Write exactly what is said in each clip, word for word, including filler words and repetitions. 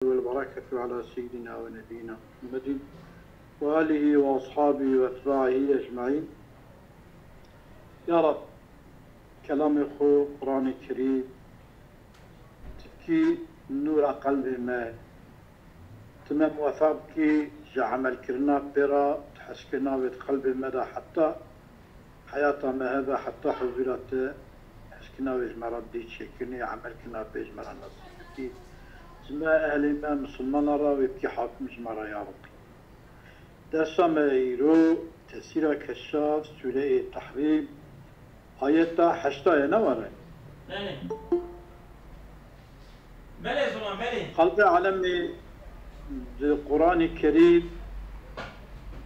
والبركة على سيدنا ونبينا محمد وآله وأصحابه وأتباعه أجمعين. Ya Rab, kelamê xwe, Quranê Kerîm, tu bikî nûra qelbê me, tu me muwefeq bikî ji emelkirina pê re, di hezkirina wê di qelbê me de heta heyata me hebe, heta huzûra te, hezkirina wê ji me re bidî çêkirinê, emelkirina pê ji me re nesîb bikî. Ji me, ehlê me, misilmana re wê bikî hakim ji me re, ya Rabbî. Dersa me îro tefsîra keşaf, sûreyê Tehrîm, ayeta heşta ye, ne were? Belê. Belê ziman, belê. Xelqê alemê di Quranê Kerîm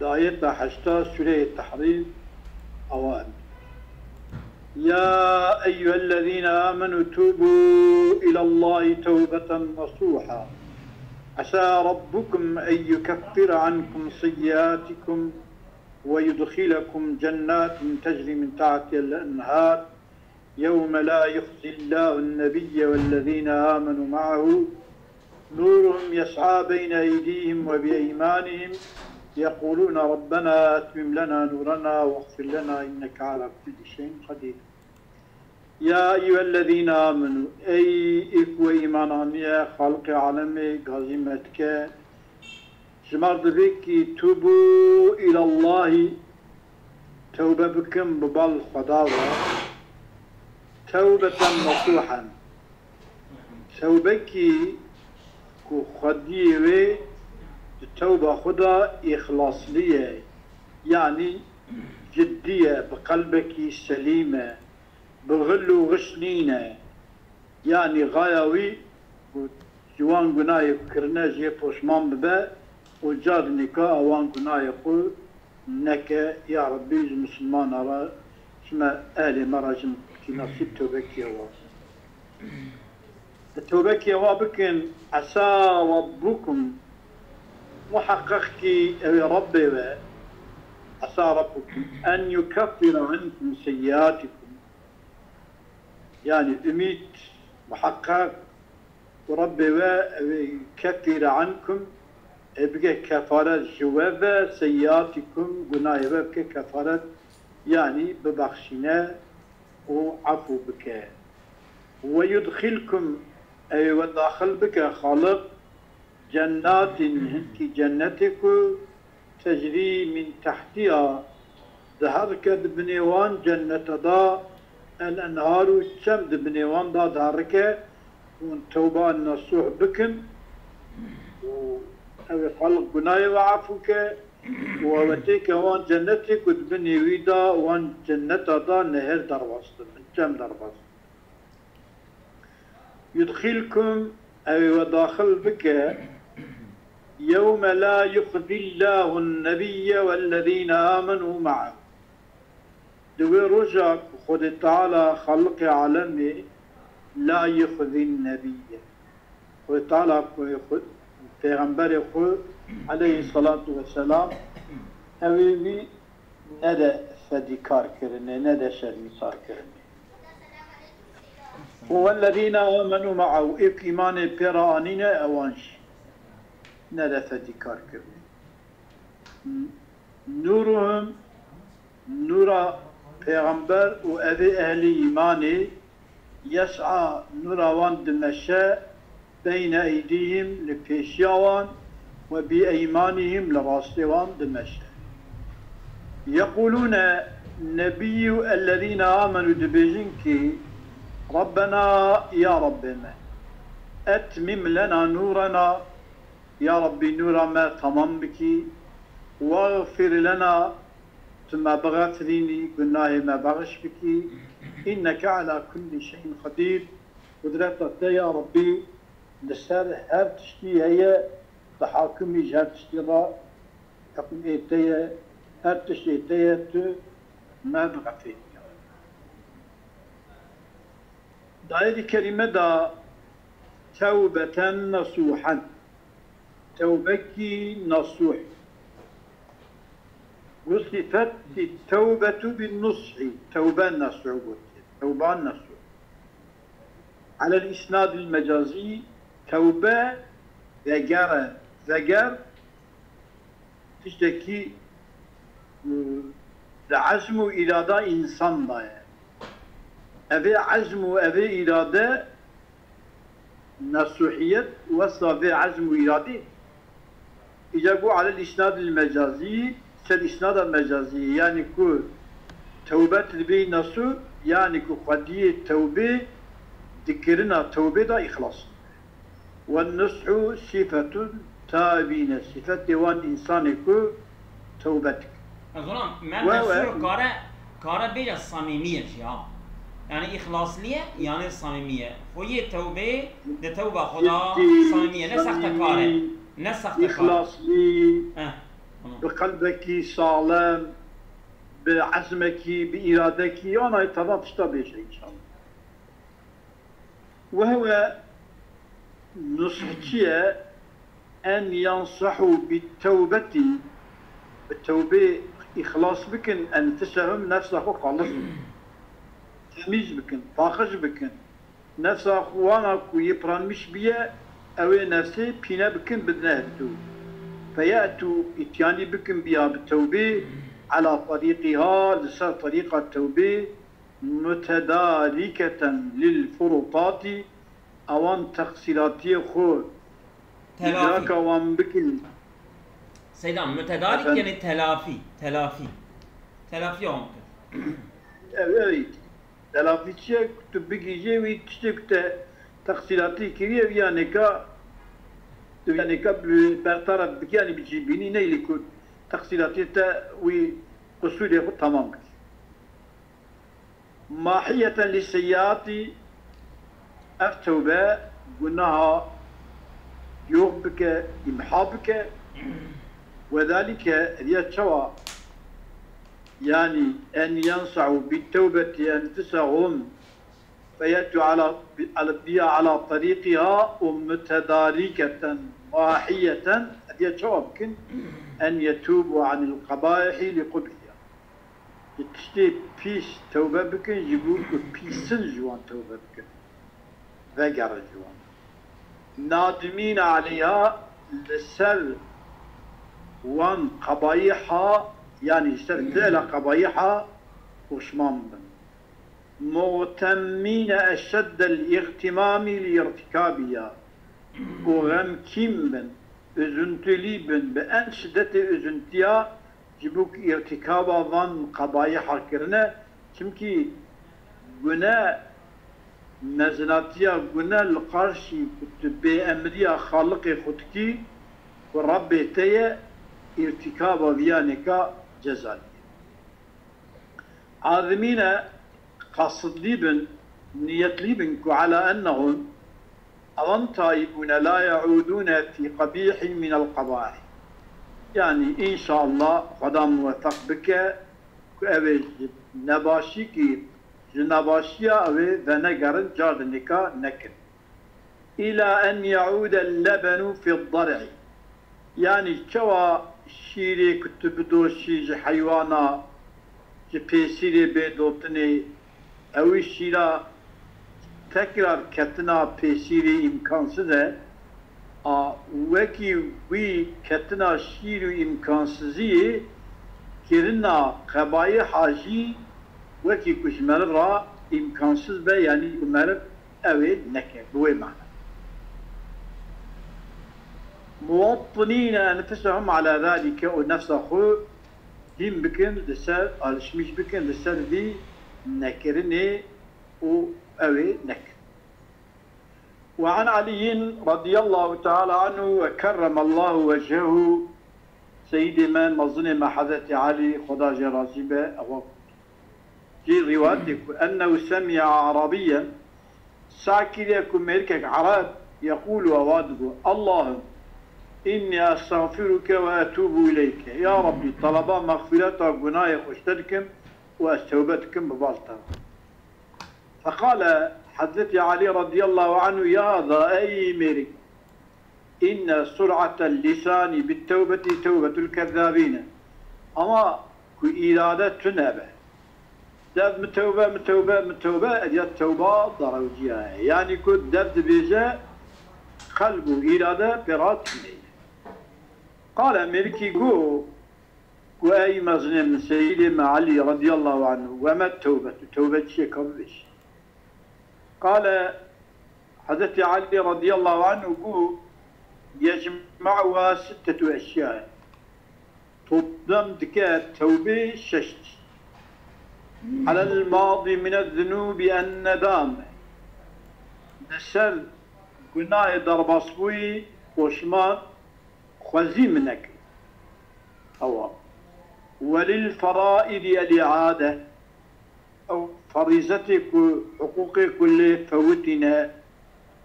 di ayeta heşta sûreyê Tehrîm awa in. يا أيها الذين آمنوا توبوا إلى الله توبة نصوحا عسى ربكم أن يكفر عنكم سيئاتكم ويدخلكم جنات تجري من تحتها الأنهار يوم لا يخزي الله النبي والذين آمنوا معه نورهم يسعى بين أيديهم وبأيمانهم يقولون ربنا أتمم لنا نورنا واغفر لنا إنك على كل شيء قدير. يا أيها الذين آمنوا, ey ê ku we îman aniye, Xaliqê alemê gazî me dike, ji me re dibê kî tûbû îlallahî, tewbe bikin bi bal Xweda ve, tewbeten nesûhen, tewbekî ku xwediyê wê di tewba xwe de îxlasli ye, yanî ciddî ye, bi qelbekî selîm e, bi xil û xiş nîne. Yanî xaya wî ku ji wan gunahê ku kirine jê poşman bibe û carinêka a wan gunahê xwe neke. Ya Rebbî, ji misilmana re, ji me, ehlê me re jin bikî nesîb tewbekî hewa. Tewbekî hewa bikin, esa rabbukum, muheqeq kî ew ê Rebbê we, esa rabbukum en yukeffira ankum seyyiatikum. Yanî umîd, muheqeq ku Rebbê we ew ê kefîre ankum, ê bike kefaret ji we ve, seyyiatikum, gunahê we bike kefaret, yanî bibexşîne û efû bike. Ve yudxilkum, ew ê we daxil bike Xaliq, cennatin, hinkî cennetê ku tecrî min tehtiha, diherike di binê wan cenneta da, el enharu, çem di binê wan da diherike, hûn tewba nesûh bikin û ew ê Xaliq gunahê we efû ke û ew ê têke wan cennetê ku di binê wî da, wan cenneta da nehêr derbas dibin, çem derbas dibin. Yudxilkum, ew ê we daxil bike, yewme la yuxzillahu nnebiyye wellezîne amenû me'ehu. Di wê roja ku Xwedê Teala, Xaliqê alemê, la yuxzî nnebiyye, Xwedê Teala ku xwe, pêxemberê xwe, aleyhî selatu weselam, ew ê wî nede fedîkarkirinê, nede şermîsarkirinê. Û wellezîne amenû me'ehu, ê ku îmanê pê re anîne, ewan jî nede fedîkarkirinê. Nûruhum, nûra pêxember û evê ehlî îmanê, yes'a, nûra wan dimeşe, beyne eydîhim, li pêşiya wan, we bi eymanîhim, li rastê wan dimeşe. Yeqûlûne, nebî û ellezîne amenû dibêjin kî, Rabbena, ya Rabbê me, etmim lena nûrena, ya Rabbî nûra me temam bikî, wexfir lena, tu me bixefirînî, gunahê me bexiş bikî, înneke ala kullî şeyin qedîr, qudreta te ya Rabbî li ser her tiştî heye, tu hakim î ji her tiştî re, hukmê te ye, her tiştê te ye, tu me bixefî. Di ayetê kerîme de tewbeten nesûhen, tewbekî nesûh. Wusifet tewbetu bin nushî, tewbe nesûh gotiye, tewba nesûh. Alel îsnadil mecazî, tewbe Vegere, veger tiştekî, e, di ezm û îrada însan de ye. Evê ezm û evê îrade, nesuhiyet wesa vê ezm û îradê. Îca got alel îsnadil mecazî, ser îsnada mecazî, yanî ku tewbe dibê nesuh, yanî ku xwediyê tewbê di kirina tewbê de îxlas. Wen nushu sifetun tabîne, sifetê wan însanê ku tewbe dikin. Ez ona, me We, we. mesûr kare, kare bêje samîmiyê jî ha. Yani îxlasliye, yani samîmiye. Xuyê tewbê, de tewba xwe da Ciddi, samîmiye. Ne sextekar e. samîmî, Ne sextekar e. îxlaslî, Eh, tamam. bi qelbekî salem, bi ezmekî, bi îradekî, yanayê teva tişta bêje înşallah. Wehwe nush çi ye? En yansahu bi tewbetî, bi tewbê îxlas bikin, enfusehum, nefsa xwe xalis bikin. Temîz bikin, paqij bikin. Nefsa xwe wana ku yê piranmiş biye, ew ê nefsê pîne bikin, bidine hevdû. Feye'tû, îtyanî bikin biya bi tewbê, ala terîqîha, li ser terîqa tewbê, mutedarîketen lil furutatî, ewan teqsîratiyê xwe Telafî. îdraka wan bikin. Seydan, mütedarik Efendim? yani telafi, telafi. Telafi wan bikin. Ev, ev, telafî çi ye? Ku tu bigihîjê wî tiştê ku te teqsîratî kiriye, wî yanêka, tu yanêka bi bertaraf bikî, yanî bi cî bînî, neylî ku teqsîratiyê te wî qusûrê xwe temam bikî. Mahiyeten li seyyiatî, ev tewbe gunaha yox bike, îmha bike. Wedalike, ev ya çawa? Yani, en yensahu bi tewbeti enfusahum, feyetu ala, ala, biya ala tariqiha û mutedariketen, mahiyeten, ev ya çawa bikin? En yetubu anil qebaihi li qubhiha. Ji tiştê pîs tewbe bikin, ji bo ku pîsin ji wan tewbe bikin. Vegerin ji wan. Nadimîn aleyha, li ser wan qebayiha, yanî li ser fi'la qebayiha poşman bin. Muhtemmîne eşeddel îhtimamî li îrtikabiya. Û xemkîn bin, üzüntülî bin, bi en şiddetê üzüntiya ji bo ku îrtikaba van qebayiha kirine, çimkî gune, mezinatiya gune li qarşî ku tu bêemriya Xaliqê xwe dikî, ku Rebbê te ye, îrtikaba viyanêka cezalî ye. Azimîne, qasidlî bin, niyetlî bin ku ala ennehum, ewan taibûne la ye'ûdûne fî qebîhin minel qebâih. Yanî, înşallah, Xweda muwefeq bike ku ew ê ji nebaşîkî, ji nebaşiya ew ê venegerin, car dinêka nekin. Îla en ye'ûde lebenu fid dar'i. Yanî çawa şîrê ku tu bidoşî ji heywana, ji pêsîrê bê dotinê, ewî şîra tekrar ketina pêsîrê îmkansiz e. A, wekî wî ketina şîr û îmkansiziyê kirina qebayiha jî wekî ku ji meriv re îmkansiz be, yanî ku meriv ew ê neke, bi wê mana. Muwattinîne enfusehum ala zalike, û nefsa xwe hîn bikin, li ser, alişmîş bikin li ser vî nekirinê û ew ê nekin. Ve an Aliyyin radiyallahu teala anhu ve kerremallahu wechehû, Seyîdê me, mezinê me Hezretî Elî, Xweda jê razî be, ewa got. Jê rîwayetê ku ennehu semi'a Arabiyyen, sa kiriye ku mêrikek Ereb, yeqûlu, ewa digot, Allahümme inni estağfiruke ve etûbu ileyke. Ya Rabbî, teleba mexfîreta gunahê xwe ji te dikim û ez tewbe dikim bi bal te. Feqale Hezretî Elî radiyallahu anhu, ya haza, ey mêrik, inne sur'atel lisani bit tewbeti tewbetul kezzabîne. Ama ku îrade tune be. Dev mi tewbe, mi tewbe, mi tewbe, ev ya tewba darewciya ye. Yanî ku dev dibêje, qelb û îrade pê re tune ye. Qale mêrikî got ku ey mezinê min, seyîdê me Elî radiyallahu anhu, we me tewbe, tu tewbe çiyê ka bibêjî. Qale Hezretî Elî radiyallahu anhu got, yecma'uha sittetu eşya. Toplem dike tewbê şeş tişt. Alel madi mine zunûbi en nedame. Li ser gunahê derbasbûyî poşman xwezî min nekir. Ewa. Welil feraidi el îade. Ew ferîzetê ku, hiqûqê ku lê fewitîne,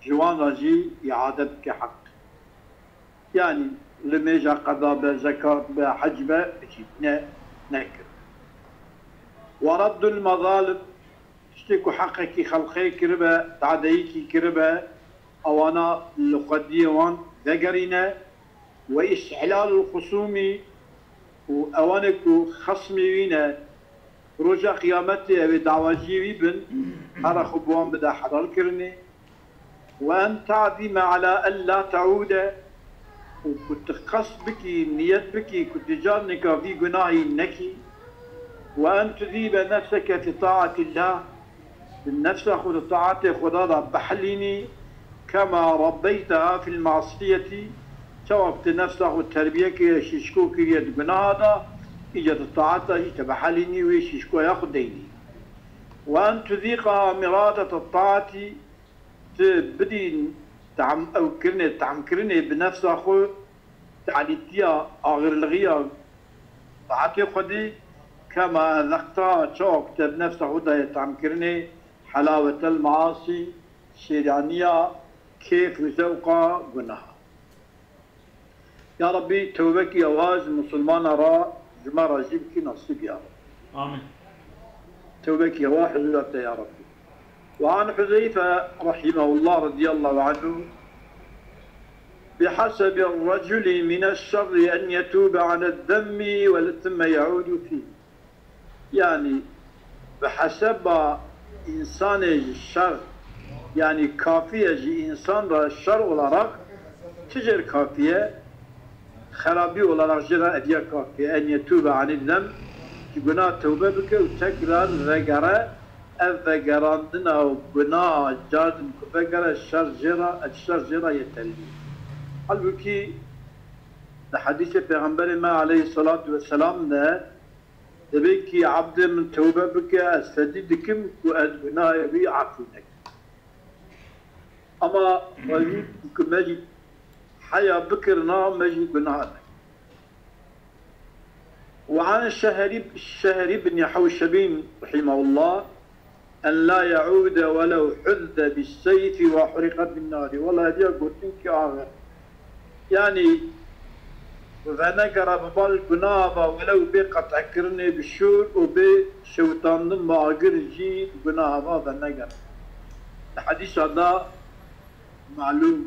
ji wan re jî îade bike heq. Yanî limêja qeda be, zekat be, hec be, bicî ne, nekir. Ve reddul mezalim, tiştê ku heqekî xelqê kiribe, tadeyîkî kiribe, ewana li xwediyê wan vegerîne. Ve îstihlalul xusûmî, û ewanê ku xesmê wî ne, roja qiyametê ew ê dawaciyê wî bin, here xwe bi wan bide helal kirinê. Ve en ta'zime ala en la te'ûde, û ku tu qest bikî, niyet bikî ku tu carnika vî gunahî nekî. Ve en tuzîbe nefseke fi taatillah, tu nefsa xwe di taetê Xweda de bihelînî, kema rabbeyteha fil masiyetî, çawa ku tu nefsa xwe terbiye kiriye, şîşko kiriye di gunaha de, îca di taeta jî te bihelînî wê şîşkoya xwe deynî. Ve en tuzîqeha miradete taetî, tu bidî tehm-, ew kirinê, tehmkirinê bi nefsa xwe, talîtiya, axirlixiya taetê Xwedê, kema ezeqta, çawa ku te bi nefsa xwe daye tehmkirinê, helawetel maasî, şêraniya, kêf û zewqa gunaha. Ya Rabbî, tewbekî ewa ji misilmana re, ji me re jî bikî nesîb ya Rabbî. Amin. Tewbekî ewa huzura te ya Rabbî. Ve an Huzeyfe rahimehullah radiyallahu anhu, bihasebi reculi mine şerri en yetûbe ale zemmi ve thumme ye'ûdu fîh. Yanî bi heseba însanê ji şer, yanî kafî ye ji însan re şer olarak, çi jêr kafî ye? Xerabî olarak jê re ev ya kafî ye. En yetûbe anî zem, ji gunah tewbe bike û tekrar vegere, ev vegerandina û gunah car din ku vegere şer jê re, ev şer jê re yeterlî. Halbûkî di hedîsê Pêxemberê me aleyhisselatu vesselam de, Divê kî ebdê min tewbe bike, ez fedî dikim ku ez gunahê wî efû nekim. Ama xwezî ku me jî heya bikirina, me jî gunah nekim. Ve an Şehrî, Şehrî bin Hewşebîn rahimehullah, en la ye'ûde welew huzze bis seyfi ve huriqe bin narî. Wela hediya gotin ki axe. Yanî, venegere bi bal gunaha ve welew bê qet'ekirinê bi şûr û bê şewitandin bi agir jî gunaha ve venegere. Di hedîsa de malûm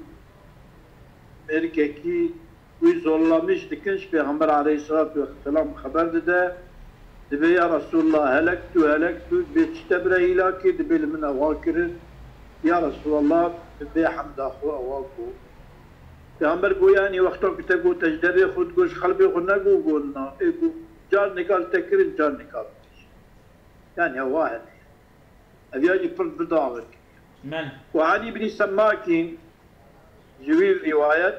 mêrikekî wî zorlamîş dikin, ji Pêxember aleyhisselatu vesselam xeber dide, dibê, ya Resulullah, helektu, helektu, dibê çi te bire hîlakê, dibê li min ewa kirin, ya Resulallah, dibê hemda xwe ewa got. Pêxember got, yanî wexta ku te got, te ji devê xwe digot, ji qelbê xwe negot, got na, ê got, carnêka li te kirin, carnêka bibêje. Yanî ewa hene. Ev ya jî pir bi dawet kiriye. Men. Û Elî ibnî Semmakî ji wî rîwayet,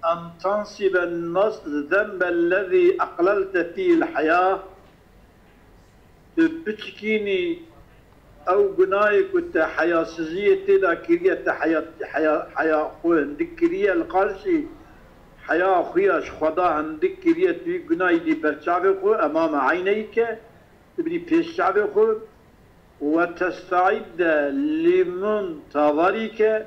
en tansibe nas-, zenbe lezî eqlelte fîhil heya, tu biçikînî ew gunahê ku te heyasiziyê tê de kiriye, te heya, heya, heya xwe hindik kiriye li qarşî heya xwe ya ji Xweda hindik kiriye, tu wî gunahî dî ber çavê xwe, emame eyneyke, tu bidî pêş çavê xwe, Ve testaîdde lî muntezerîke,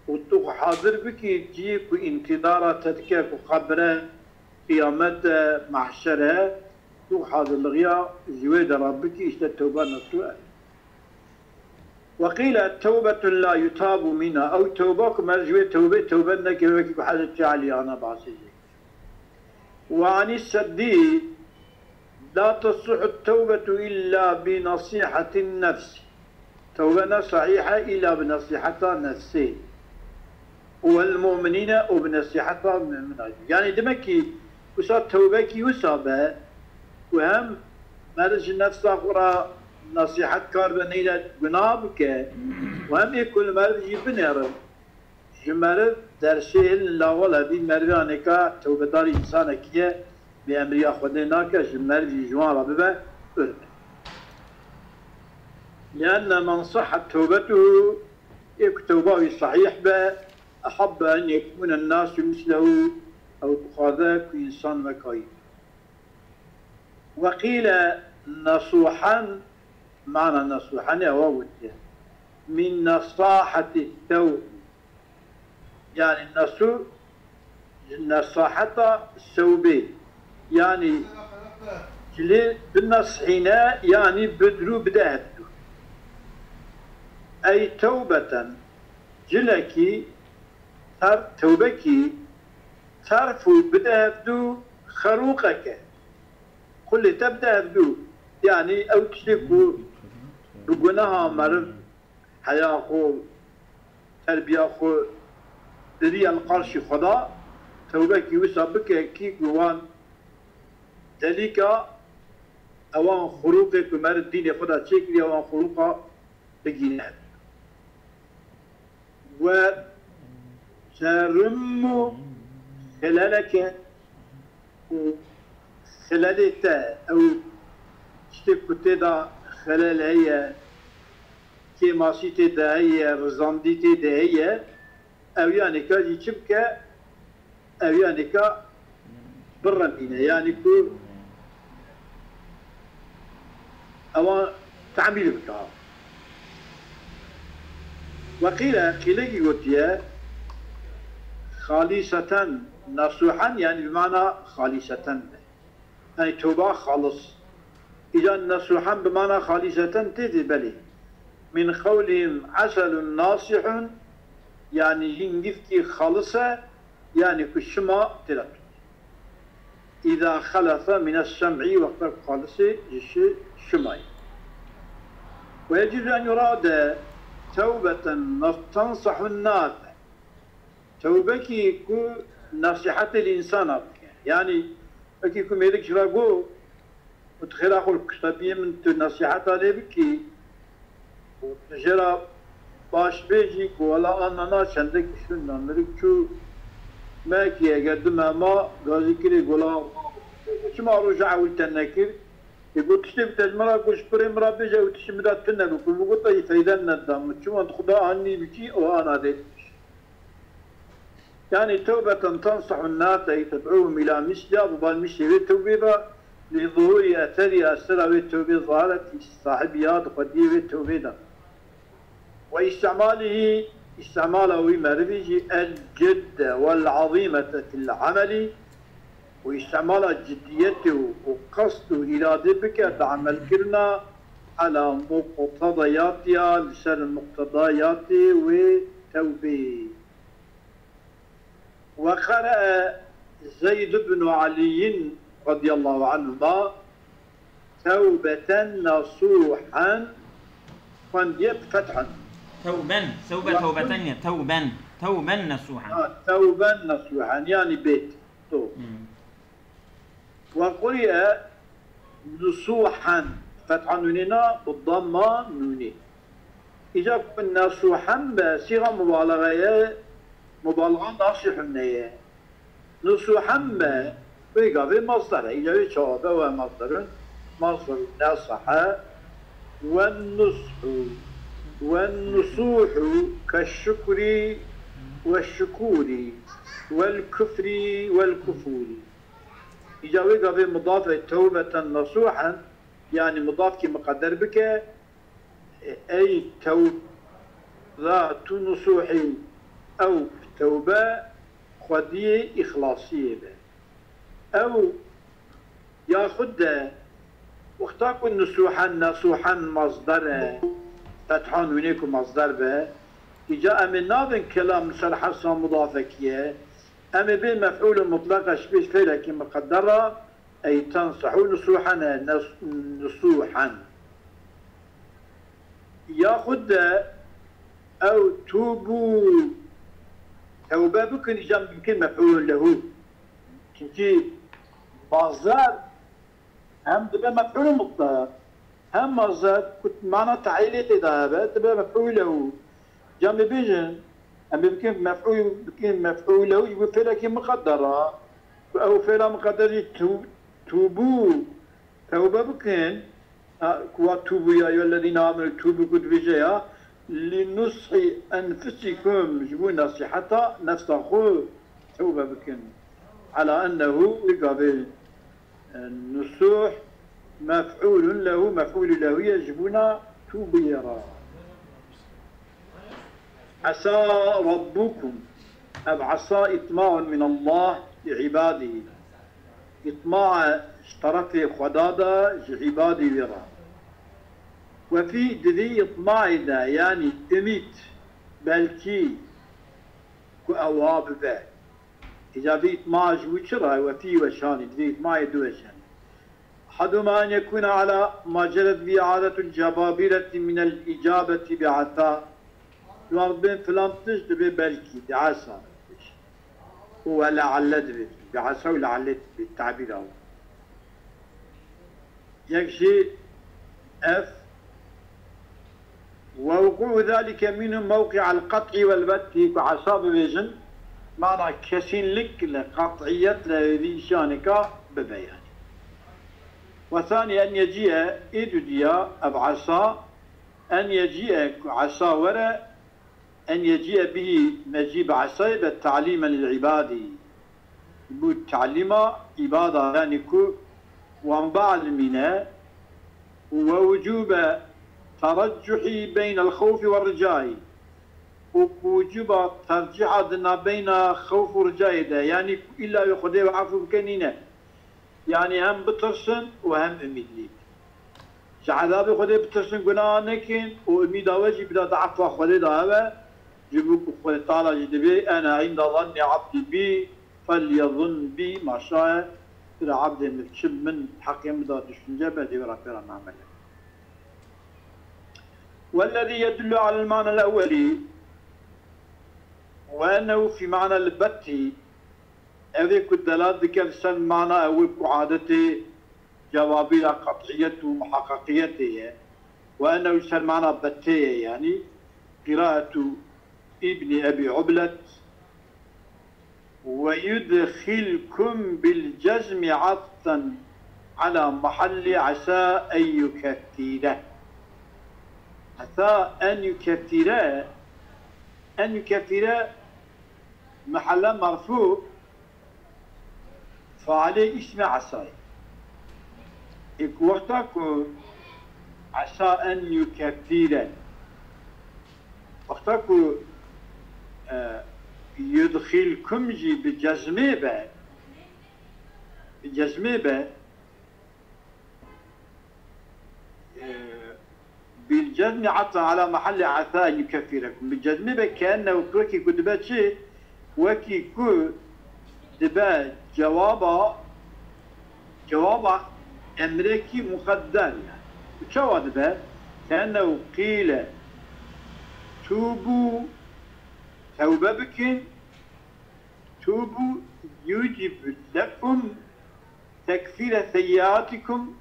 û tu xwe hazir bikî cihê ku întîdara te dike, ku qebre, qiyamet e, mahşer e, tu hazirlixiya ji wê de re bikî, îşte tewbe nesuh e. Ve qîle tewbetun la yutabu minha, ew tewba ku mer ji wê tewbê tewbe neke, wekî ku Hezretî Elî ana bahsê jê. Ve anî seddî, la tesihhu tewbetu illa bi nasihatin nefsi. Tewbe ne sahîh e îla bi nesîheta nefsê. Wel mu'minîne û bi nesîheta mu'mina jî. Yanî demek kî wisa tewbekî wisa be ku hem meriv ji nefsa xwe re nesîhet kar be, neyne gunah bike û hem ê ku li meriv jî binêrin. Ji meriv dersê hilin lawal hebî, meriv anêka tewbedarî însanekî ye, bêemriya Xwedê nake, ji meriv jî ji wan re bibe, ûr be. Lienne men sihhet tewbetuhu, ê ku tewba wî sehîh be, ehabbe en yekûne nasu mislehu, ew dixwaze ku însan weka wî. Weqîle nesuhen, mana nesuhenê ewa gotiye. Min nesahetî thewb. Yanî nesu ji nesaheta sewbê. Yanî cilê bineshîne, yanî bidrû bide hevdû. Ey tewbeten, cilekî ter tewbekî terfû bide hevdû xerûqeke. Xulê te bide hevdû. Yanî ew tiştê ku bi guneha meriv heya xwe, terbiya xwe diriye li qarşî Xweda, tewbekî wisa bike kî ku wan delîka ewan xurûqê ku meriv dînê xwe de çêkiriye, ewan xurûqa bigîne. We terimmu xeleleke û xelelê te, ew tiştê ku tê de xelel heye, kêmasî tê de heye, rizandî tê de heye, ew yanî ka jî çi bike? Ew yanî ka biremîne, yanî ku ewan temîl bike. Weqîle, qîlekî gotiye, xalîseten nesuhen, yanî bi mana xalîseten be. Yanî tewba xalis. Îca nesuhen bi mana xalîseten tê dê, belê. Min qewlihim eselun nasihun, yanî hingivkî xalis e, yanî ku şima tê de tut. Îza xelese mine şem'î, wexta ku xalisê ji şi-, şima ye. Ve yecûz en yurade tewbeten nas-, tensehun nase. Tewbekî ku nesîhetê li însana bike. Yanî wekî ku mêrik ji re got, û tu xêra xwe li kuştebiyê min tu nesîheta lê bikî û tu jê re baş bêjî ku wela ana na çendekî şûnda mirik çû, mekî eger du mema gazî kirê gola, çima roja ewil te nekir? Ê got tiştê bi te ji min re got ji kurê min re bêje, ew tiştê min de tune bû, ku min got te jî feyde neda min, çima tu xwe da anî bikî û ana dê. Yanî tewbeten tensihu nase, ey ted'uhum ila misliha, bi bal mislê wê tewbê ve, li zuhûrî eserî, esera wê tewbê zahiretî sahibî ya, di xwediyê wê tewbê de. Ve îstimalihî, îstimala wî merivî jî, el cidde vel azîmete fil emelî, û îstimala ciddiyetê û, û qest û îradê bike di emelkirina, ala muqtedayatiha, li ser muqtedayatê wê tewbê. Ve qere'e Zeyd ibn Aliyyin radiyallahu anhuma tewbeten nasuhen, xwendiye bi fethun. Tewben, sewbe Ve tewbeten ye, tewben, tewben nesuhen. Ha, tewben nasuhen, yani bêt. To. Hmm. Ve quri'e nusuhen, fetha nûnê na, bi damma nûnê. Îca ku nesuhen be, sîxa mubalexeye, mubalexa nasihune ye. Nusuhen be, wê gavê masdar e. Îca wê çawa be, we masdarun, masdaru nesahe, ve nushu, ve nusuhu, ke şukri, ve şukuri, vel kufri, vel kufuri. Îca wê gavê mudaf e, tewbeten nasuhen, yanî mudafkî miqeder bike, ey tewbatu nusuhî, ew tewbe xwediyê îxlasiyê be. Ew yaxud de wexta ku nusuhen, nesuhen masdar e, fetha nûnê ku masdar be, îca em ê nabin kelam li ser hesa mudafekî ye, em ê bê mef'ûlê mutleq e ji pêş fêlekî miqeder re, ey tensihu nusuhen e, nes-, nusuhen. Yaxud de ew tûbû tewbe bikin, îca em bikin mef'ûlun lehu. Çimkî mazder hem dibe mef'ûlun mutlaq, hem mazder ku mana te'lîlê tê de hebe, dibe mef'ûl lehu. Îca em ê bêjin, em ê bikin mef'ûl, bikin mef'ûl lehu ji bo fêlekî miqedder a. Ku ew fêla miqedder jî tû-, tûbû, tewbe bikin. Ha, ku wa tûbû ya eyyuhellezîne amenû tûbû ku dibêje ya, li nushî enfusikum, ji bo nesîheta nefsa xwe tewbe bikin. Ala ennehu, wê gavê, e, nusuh mef'ûlun lehu, mef'ûlü lehu ye ji bona tûbûyê re. Esa Rabbukum. Ev esa îtmaun min Allah li ibadî. Îtma ji terefê Xweda de ji ibadî wî re. Wefî di vî îtmayê de, yanî umîd, belkî ku ew ha bibe. Îca vî îtma ji bo çi re? Wefî weşanî, di vî îtmayê du weşanî. Ehedûma en yekûne ala ma ceret bî adetul cebabîreti minel îcabeti bi esa. Wan bên filan tişt dibê belkî, bi esa. Û we lealle dibê. Bi esa û lealle dibê tabîra wan. Yek jî ev, we wuqû'u zalike minhum mewqi'el qet'î wel bettî, ku esa bibêjin, mana kesînlik li qet'iyet li vî îşanêka bibe yanî. Ve sanî en yecî'e, ê dudiya, ev esa, en yecî'e, ku esa were, en yecî'e bihî, mecî bi esayê be ta'lîmen lil ibadî. Ji bo ta'lîma îbada, yanî ku wan bielmîne, û we wucûbe tereccuhî beynel xewfî we ricayî. Û ku wucûba tercîha di nabeyna xewf û ricayê de, yanî ku îlla wê Xwedê we efû bike nîne. Yanî hem bitirsin û hem umîd lê bikin. Ji ezabê Xwedê bitirsin, gunaha nekin û umîda we jî bila di efwa Xwedê de hebe, ji bo ku Xwedê Teala jî dibê, ene inde zannî abdî bî, felyezun bî, ma şaye, bira abdê min çi min heqê min da düşünce be, dê wê re pê re namele. Wellezî yedullu alel manel ewwelî, ve ennehu fî manel bettî, ev ê ku delal dike li ser mana ew ê ku adetê cewabîra qet'iyet û muheqeqiyetê ye. Ve ennehu ser mana betê ye, yanî qîraetu Îbnî Ebî Ublet. Ve yudxilkum bil cezmi atfen ala mahalli esa en yukeffîre. Esa en yukeffîre, en yukeffîre mehelle merfû, Faalê îsmê esayê. Ê ku wexta ku esa en yukeffîre, wexta ku, e, yudxîlkum jî bi cezmê be, bi cezmê be, e, bil cezmi ata ala mahalli asa en yukeffîrekum. Bi cezmê be keennehu wekî ku dibe çi? Wekî ku dibe cewaba, cewaba emrekî muqedder yani. Û çawa dibe? Keennehu qîle tûbû, tewbe bikin, tûbû yucib lekum tekfîre seyyiatikum,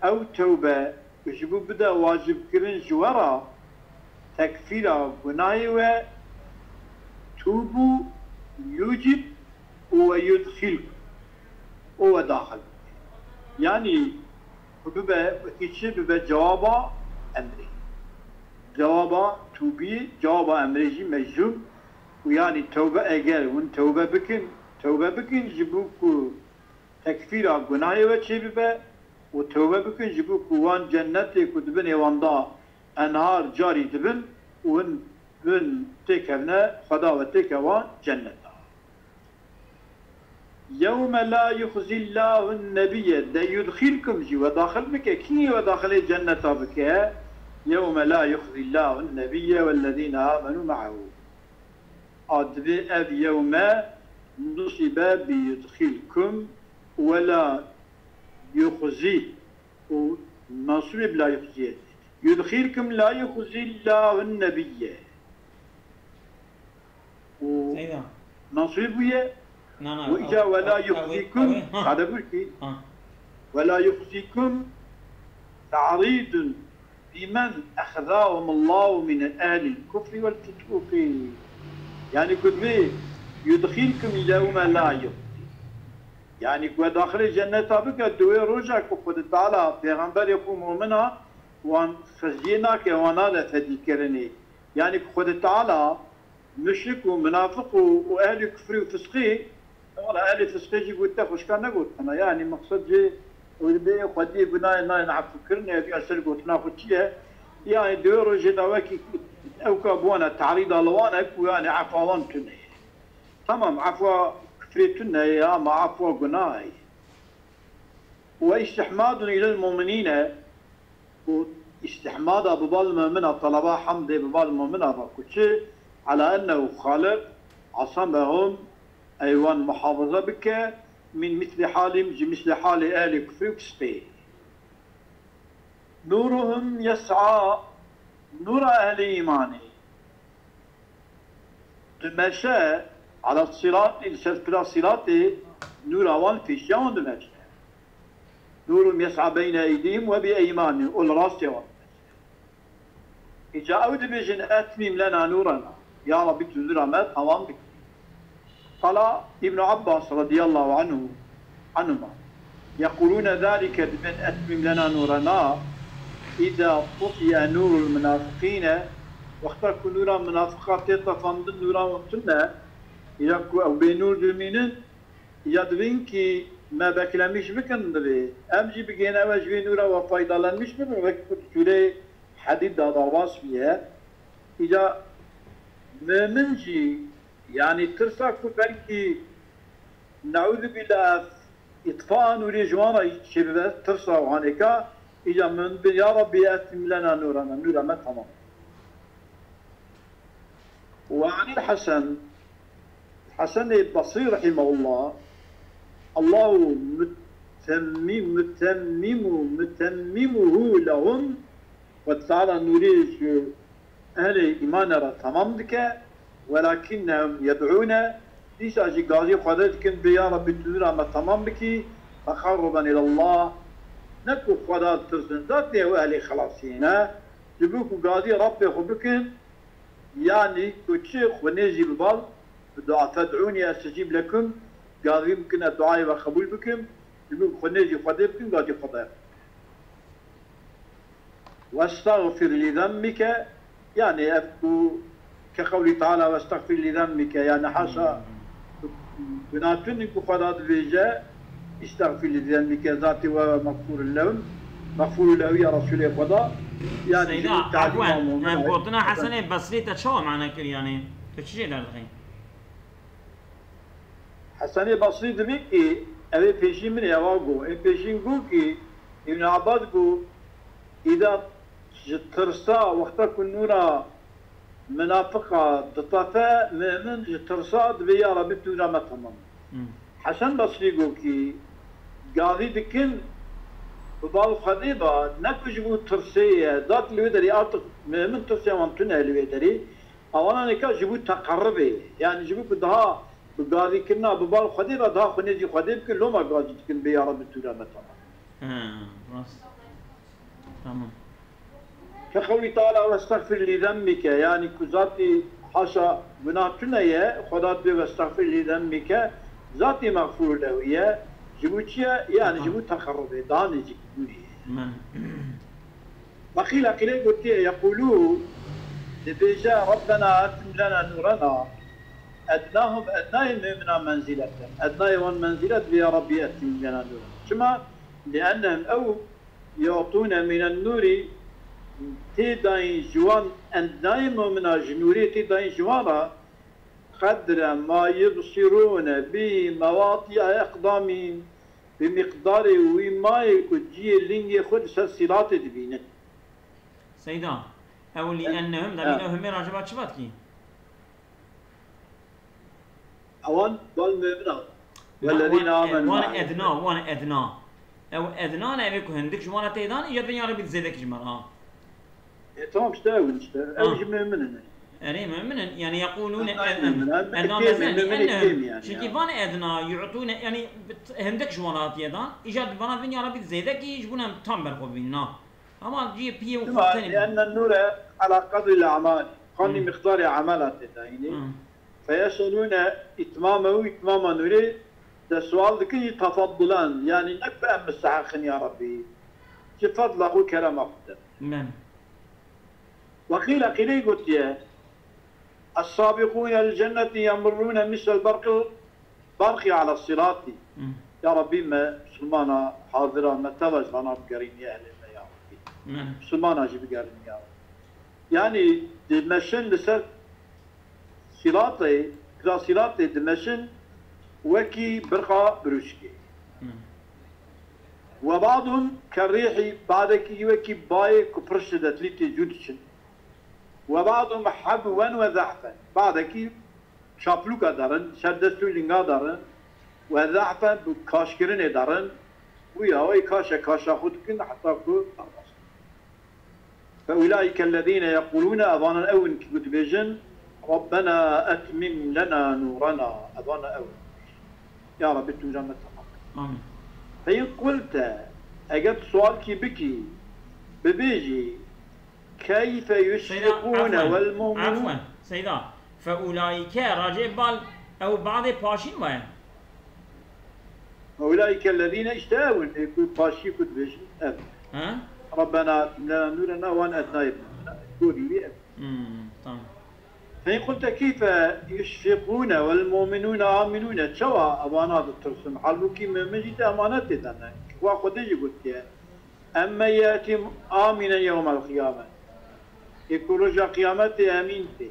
ew tewbe ji bo bide wacibkirin ji we re tekfîra gunahê we, tûbû yucib û we yudxîlkum û we daxil bike. Yanî ku bibe, wekî çi bibe cewaba emrê. Cewaba tûbî, cewaba emrê jî meczûm û yanî tewbe, eger hûn tewbe bikin, tewbe bikin ji bo ku tekfîra gunahê we çêbibe û tewbe bikin ji bo ku wan cennetê ku di binê wan da enhar carî dibin û hûn bin têkevne, Xweda we têke wan cenneta. Yewme la yuxzîllahun nebiyye, de yudxîlkum jî we daxil bike. Kî we daxilê cenneta bike? Yewme la yuxzîllahun nebiyye wellezîne amenû me'ehu. A divê ev yewme nusibe bi yudxîlkum, wela yuxzî û mensûbê bi la yuxzî ye. Yudxîlkum la yuxzîllahun nebiyye. û Seyda. Nasîb bûye. Na, na, û îca ew, wela ew, ew, yuxzîkum, ew, ha. Sade bûr kî. Ha. Wela yuxzîkum ta'rîdun bîmen exzahumullahu min ehlil kufri vel fusuqi. Yani ku divê yudxîlkum île huma la yuxzî. Yani ku we daxilê cenneta bike, di wê roja ku Xwedê Teala pêxemberê xwe mumina wan xiziyê nake, wan nade fedîkirinê. Yani ku Xwedê Teala muşrik û munafiq û, û ehlî kufrî û fisqî, wala ehlî fisqê jî gote xwe şika negotine. Yani maqsed jê ew dibê xwediyê gunahê nayên efûkirinê, ev ya ser gotina xwe çi ye? Yani di wê rojê de wekî ewka bi wan e, te'rîda li wan e ku yani efa wan tune ye. Tamam, efwa kufrê tune ye ama efwa gunahê ye. Ve istihmadun ilel mu'minîne, û îstihmada bi bal mumina, talaba hemdê bi bal mumina ve ku çi, ala ennehu Xaliq asamehum, ey wan muhafaza bike, min mislî halîm, ji mislî halê ehlê kufrî û fisqê. Nûruhum yes'a, nûra ehlê îmanê dimeşe, ala siratî, li ser pira siratê nûra wan pêşiya wan dimeşe. Nûrum yes'a beyne eydîhim ve bi eymanîhim, û li rastê wan dimeşe. Îca ew dibêjin, etmîm lena nûrena. Ya Rabbî, tu nûra me temam bikî. Qala Îbnu Abbas radiyallahu anhu, anhuma, yequlûne zalike, dibên etmîm lena nûrena, îza tufiye nûrul munafiqîne, wexta ku nûra munafiqa tê tefandin, nûra wan tune, ya ku ew bê nûr dimînin, ya dibên kî me beklemîş bikin divê. Em jî bigihêne we ji vê nûra we faydalenmîş bibin, wek ku di sûreyê Hedîd de derbas bûye. Îca mumin jî, yanî tirsa ku belkî neûzubîllah ev îtfaa nûrê ji wan re çêbibe, tirsa û hanêka, îca mumin bi, ya Rabbî etmîm lena nûrena, nûra me temam. Ve anil Hesen, Hesenê Basrî rahimehullah, Allahu mutemmî-, mutemmîmu-, mutemmimuhu lehum, Xwedê Teala nûrê ji ehlê îmanê re temam dike, welakinnehum yed'ûne, dîsa jî gazî Xwedê dikin, bê ya Rabbî tu nûra me temam bikî, teqerruben ilallah, ne ku Xweda ditirsin, zatê ew ehlê xelasiyê ne, ji bo ku gazî Rabbê xwe bikin, Yanî ku çi xwe nêzî bi bal, bi dua, fed'ûnî estecîb lekum, gazî bikin ez duayê we qebûl bikim, ji bo xwe nêzî Xwedê bikin, gazî Xwedê. Westexfir lî zemmike, yanî ev ku ke qewlî Teala westexfir lî zemmike, yanî haşa gunah tune ku Xweda dibêje, Estexfir li zembike zatî we mexfûr lehum. Mexfûr lehu ya Resûlê Xweda. Yani Seyda, ji bo talîma efwen, mumin ev gotina Hesenê Basrî te çawa mane kir yani? Tu çi jê derdixî? Hesenê Basrî dibê ki ev ê pêşî min ê, ewa got. Ê pêşîn got ki Îbn Abbas got, îda ji tirsa wexta ku nûra Minafiqa ditefe, mu'min ji tirsa dibê ya Rebî tu nûra me temam. Hmm. Hesen Basrî got kî gazî dikin bi bal Xwedê ve, ne ku ji bo tirsê ye, zat li wê derê artık mu'min tirsê wan tune li wê derê. Awana nêka ji bo teqerribê, yani ji bo ku daha bi gazîkirina bi bal Xwedê ve daha xwe nêzî Xwedê bikin, loma gazî dikin bê ya Rebî tu nûra me temam. He, rast. Tamam. Ke qewlî Teala westexfir lî zembike, yanî ku zatî haşa gunah tune ye, Xweda dibê westexfir lî zembike, zatî mexfûr lehu ye. Ji bo çi ye? Yani ji bo teqerrubê, daha nêzîkbûnê ye. Min. Ve qîle, qîle gotiye, yeqûlû, dibêje, Rabbena etim lena nûrena, ednahum, ednayê mu'mina menzileten. Ednayê wan menzilet dibê ya Rabbî etim lena nûrena. Çima? Li'ennehum ew Yu'tûne mînen nûrî, tê dayîn ji wan, endinayê mumina ji nûrê tê dayîn ji wan re, qedre ma yubsirûne bî mewatî'a eqdamîn, bi miqdarê wî mayê ku cihê lingê xwe li ser sîratê dibînin. Seyda, ew li ennehum, demî ew hemê re acaba çi vat kî? Ewan bal mu'mina. Wellezîne amenu. Wan edna, wan edna. Ew edna ne, ev ê ku hindik ji wan re tê dan, ya dinya re bît zêdek ji me re, ha. E, tamam işte, ew işte. Ew ji mu'min in. Erê, mu'minin, yani, yequlûne, Edna, em, em, em, edna, edna, mezin, mezin, mezin, ennehum. Ennehum, yani, çünkü ya. Van edna yu'tûne, yani, bit-, hindek ji wan hatiye dan. Îcar di vana vin, ya Rabbi, zêde kî ji bo em tam berxwe bîn, na. Ama cî piyê û Sima, xwe tenê. Li'enne nûre ala qedril a'mal. Xanî Hmm. miqdarê amela tê dayînê. Hmm. Feyeselûne îtmame û îtmama nûrê de sual dikin jî tefaddulan. Yani, ne bi em misteheqin, ya Rabbi. Ji fedla xwe, kerema xwe de. Men. Ve qîle, qîleyî gotiye, "Es-sabîqûne lil cennetî yemurrûne misel berqi, berqi ala sirâtî." Hmm. Ya Rabbî, me misilmana hazira, me teva ji vana bigerîniye ehlê me, ya Rabbî. Hmm. Misilmana jî bigerîniye, ya Rabbî. Yanî dimeşin li ser sîratê, pira sîratê dimeşin wekî birqa birûşkê. Hmm. Ve ba'dun kerrîhî, badekî wekî bayê ku pir şidetli tê cû diçin. Ve ba'dun hebwen ve zehfen. Badekî çaplûka derin, ser dest û linga derin. Ve zehfen bi kaşkirinê derin. Wî awayî kaşe kaşa xwe dikin heta ku derbas. Fe ulaîke ellezîne yeqûlûne, evanan ew in ku dibêjin, "Rabbena etmim lena nûrena." Evanan ew in. Ya Rabbi, tu nûra me temam kir. Amîn. Fe in qulte, eger tu sualkî bikî, bibêjî, "Keyfe Seyda, yuşfiqûne afwen, vel mu'minûn." Afwen, Seyda, fe ulaîke, racê bal, ew badê paşîn ve ye. Ulaîke ellezîne, işte ew in, ê ku paşî ku dibêjin, ev. He? Rabbena etmim lena nûrena wan ednayê bimina. Gorî wî ev. Hmm, tamam. Fe in qulte keyfe yuşfiqûne vel mu'minûne aminûne. Çawa evana ditirsin? Halbûkî mu'min jî di emanetê de ne. Wa Xwedê jî gotiye, "Emme yetî amîne yewmel qiyame." Ê ku roja qiyametê emîn tê.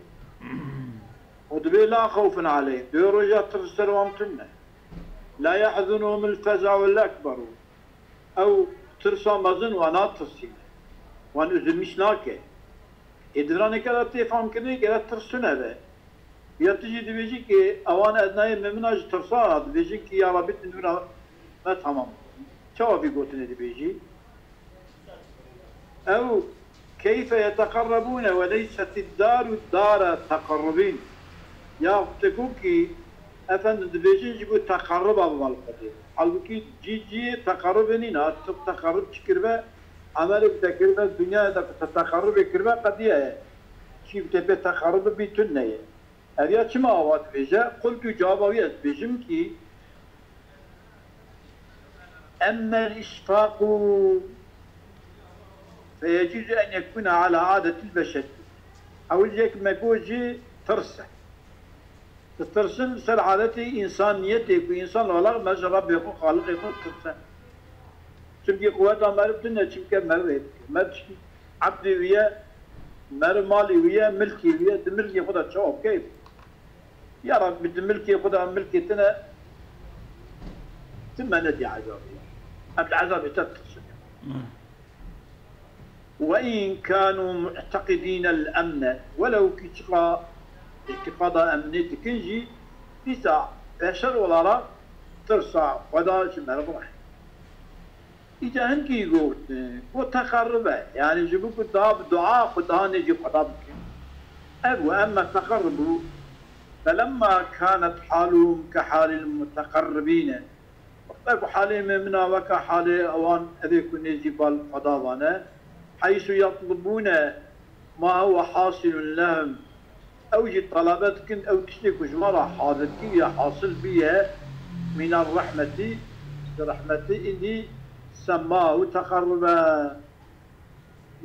Û dibê la xewfun aleyhim. Dibê roja tirs ser wan tune. La yahzunuhumul feza'ul ekberu. Ew tirsa mezin wan natirsîne. Wan üzülmîş nake. Ê di viraneke de tê famkirinê gere tirs tune be. Ya tu jî dibêjî ki ewan ednayê mimina ji tirsa re dibêjin ki ya Rabbi tu nûra me tamam. Çawa vî gotinê dibêjî? Ew keyfe yeteqerrebûne ve leysetid daru dare teqerrubîn. Ya te ku ki efendim dibêjin ji bo teqerruba biba li Xwedê. Halbûkî cî cîyê teqerrubê nîne. Tu teqerrub çi kiribe, emelê ku te kiribe, dinyayê de ku te teqerrubê kiribe qediya ye. Çî ku te pê teqerrub bibî tune ye. Ev ya çima awa dibêje? Qultu, cevaba wî ez dibêjim ki, emmel işfaqu feyecûzu en yekûne ala adetil beşer. Ewil yek me got jî tirs e. Ditirsin li ser adetê însaniyetê ku însan wela me ji Rebbê xwe, Xaliqê xwe ditirse. Çimkî quweta meriv tune, çimke meriv hê dike. Meriv çi? Ebdê wî ye, meriv malê wî ye, milkê wî ye, di milkê xwe de çawa bike? Ya Rabbi, di milkê xwe de, milkê tune, tu me nedî ezabê. Em li ezabê te ditirsin. Hmm. Ve in kanu mu'teqidînel emne, welew ki çiqa îtîqada emnê dikin jî, dîsa beşer olarak tirsa Xweda ji meriv re. Îca hinkî got, ku teqerrub e, yanî ji bo ku da bi dua Xweda nêzî Xweda bikin. Ev û emme teqerrubû, felemma kanet haluhum ke halil muteqerribîne. Wexta ku halê mimina weke halê ewan, evê ku nêzî bal Xweda vane, heysu yetlibûne ma huwe hasilun lehum. Ew jî telebe dikin, ew tiştê ku ji me re hazir kiriye, hasil bûye, mîna rehmetî, ji rehmetî, îndî semma û teqerrube.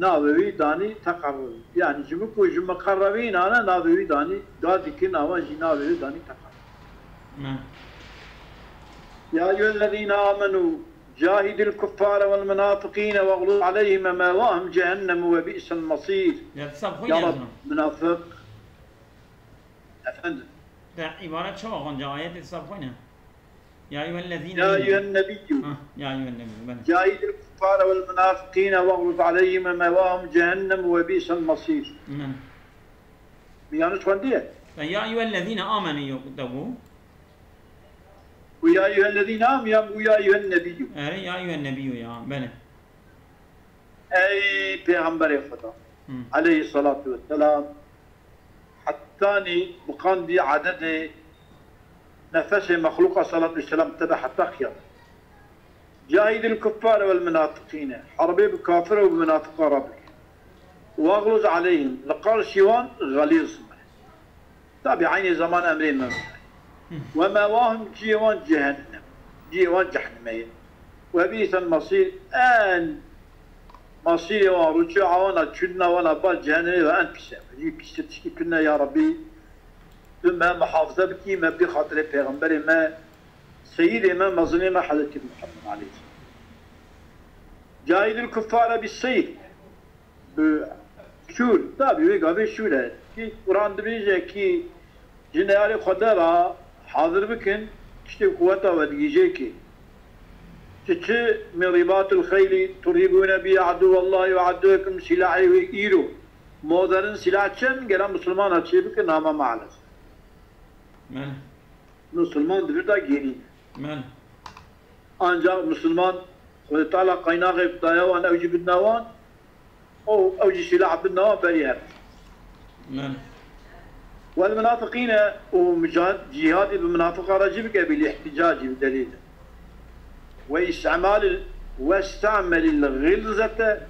Navê wî danî teqerrub. Yanî ji bo ku ji muqerrebînan e, navê wî danî, gadî ki nawan jî navê wî danî teqerrub. Me. Ya eyyuhellezîne amenu cahidil kuffare vel munafiqîne vexluz aleyhim ve mewahum cehennemu ve bi'sel mesîr. Ya, tu sab xwe Ya Rab, yazma. Munafiq. Efendim. Te îbaret çawa xwend, ayetê tu sab xwe ne? Ya eyyuhellezîne Ya eyyuhen nebiyyû. Ha, ya eyyuhen nebiyyû, belê. Cahidil kuffare vel munafiqîne vexluz aleyhim ve mewahum cehennem ve bi'sel mesîr. Min. Bi yanlış xwendiye? Ya eyyuhellezîne amenu yok da bu. Bu ya eyyuhellezîne am ya bu ya eyyuhen nebiyyû. Erê, ya eyyuhen nebiyyû ya, belê. Ey Pêxemberê Xweda, Hı. aleyhissalatu vesselam, Tanî bi qandî ededê nefesê mexlûqa salatu selam te de heta qiyam. Cahidil kuffare vel munafiqîne. Herbê bi kafir û bi munafiqa re bike. Wexluz aleyhim. Li qarşî wan xelîz be. Tabî eynî zeman emrê me. Ve mewahum cihê wan cehennem. Cihê wan cehennemê ye. Ve bîsel mesîr. En mesîrê wan, rûçûa wan a, çûdina wan a bar cehennemê ve en pîs e. Jî pîstir tişkî tune ya Rabbî. Tu me muhafaza bikî, me bikî xatirê pêxemberê me, seyîdê me, mezinê me Hezretî Muhammed aleyhisselam. Cahidil kuffare bi seyf. Bi şûr, tabî wê gavê şûr e. Kî Quran dibêje kî ji neyarê Xwedê re hazir bikin, tiştê quweta we digihîje kî. Çi çi min ribatil xeylî turhîbûne bî edûvellahî ve edûvekum, sîlahê wê îro. Modern sîlah çi in, gera misilmana çê bikin, ama maalesef. Mene. Misilman di vir de gerî ne. Mene. Ancak misilman Xwedê Teala qaynaxê daye wan, ew jî bidine wan, û ew jî sîlah bidine wan berî herin. Mene. Wel munafiqîne û mucahid, cîhadî bi munafiqa re jî bike bîl îhtîcacî bi delîl. Ve îstemalil, ve îstemelil xilzete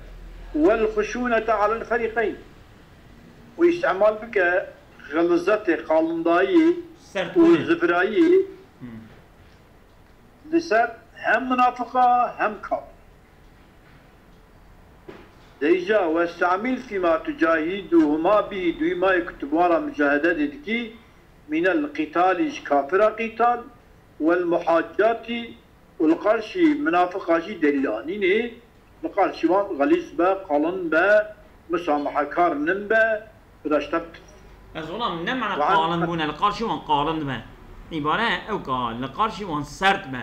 vel xuşûnete alel ferîqeyn. Û îstemal bike xilzetê, qalindayî û Sertbûnê. Zivirayî Hmm. li ser hem munafiqa hem kafir. Deyja westamîl fîma tucahîduhuma bî, duyma yê ku tu bi wan re mucahede dê dikî, mînel qîtalî, ji kafira qîtal, wel muhaccatî û li qarşî munafiqa jî delîl anînê, li qarşî wan xelîz be, qalin be, musamehekar nin be, bi daşta bikin. Ez olam ne mana Wan qalin bûne, li qarşî wan qalin be. Îbare ew ka, li qarşî wan sert be.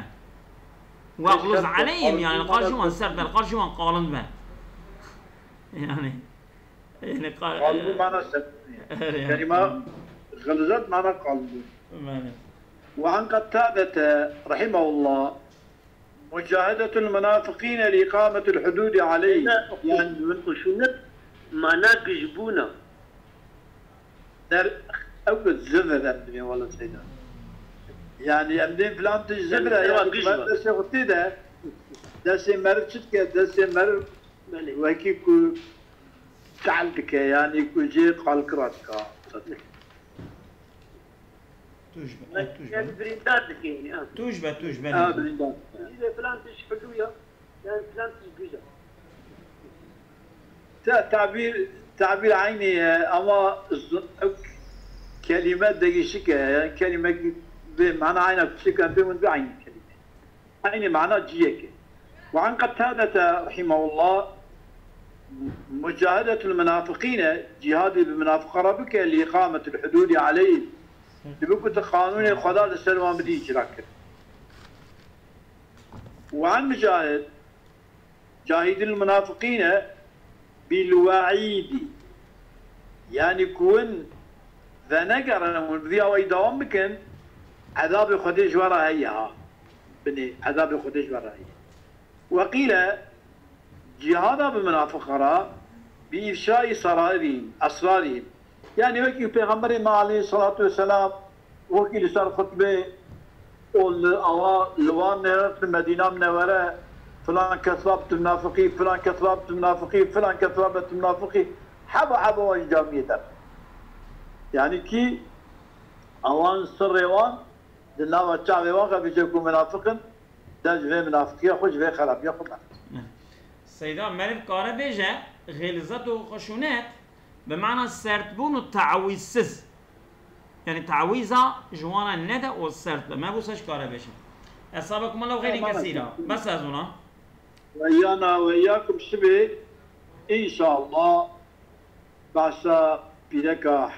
Wegluz sert be, aleyhim, qalin yani li bû qarşî mana wan sert be, li qarşî wan qalin be. Yani, yani qa- Qalin bû mana sert. Erê, yani. Kelîma xilzet mana qalin bû. Mane. Ve an Qetadete rahimehullah, mucahedetul munafiqîne li îqametil hudûdî aleyh. Ene Yani, xuşûnet mana gijbûna. Der, ew ku zivir em dibên wela seyda. Yani, em dên filan tişt zivir e, Zivir yani, giş me var. Destê xwe tê de, destê meriv çi dike, destê meriv Belê. Wekî ku qal dike, yani, ku jê qalkira dika. Tuj be, e, tuj be. Yani, birîndar dike, yani, ha. Tuj be, tuj be, Ha, ne? Birîndar. Île filan tişt hulu ya, yani filan tişt güzel. Te-, tabîr, tabîr eynî ye, ama z-, ew kelîme değişik e, yani kelîme ki-, vê mana eyna kişik em pê min bi eynî kelîme. Eynî mana ciyek e. Ve an Qetadete rahimehullah, mucahedetul munafiqîne, cihadî bi munafiqa re bike, li îqametil hudûdî aleyhim. Dibe ku tu qanûnê Xweda li ser wan bidî îcra kir. Ve an Micahid, cahidil munafiqîne bil we'îdî. Yani ku hûn venegerin, hûn bi vî awayî dewam bikin, ezabê Xwedê ji we re heye ha. Binê, ezabê Xwedê ji we re heye. Weqîle, cîhada bi munafiqa re, bi îfşayî serairîhim, esrarîhim. Yani wekî Pêxemberê me aleyhisselatu vesselam, wekî li ser xutbê û li awa, li wan nêre tu Medîna Minewere, filan kesab tu munafiqî, filan kesab tu munafiqî, filan kesab tu munafiqî, heba heba wan ji camiyê derxe. Yani kî, awan sirrê wan, di nava çavê wan xebîce ku munafiq in, de ji vê munafiqiya xwe, ji vê xerabiya xwe derxe. Seyda meriv kare bêje, xêlizet û xuşûnet, bi mana sertbûn û teawîzsiz. Yani teawîza ji wan re nede û sert be. Me bo se ji kare bêje. Esabekum Allah xeyrî kesîra. Bes ez ona. Ve yana ve yakum sibê, înşallah, behsa pîreka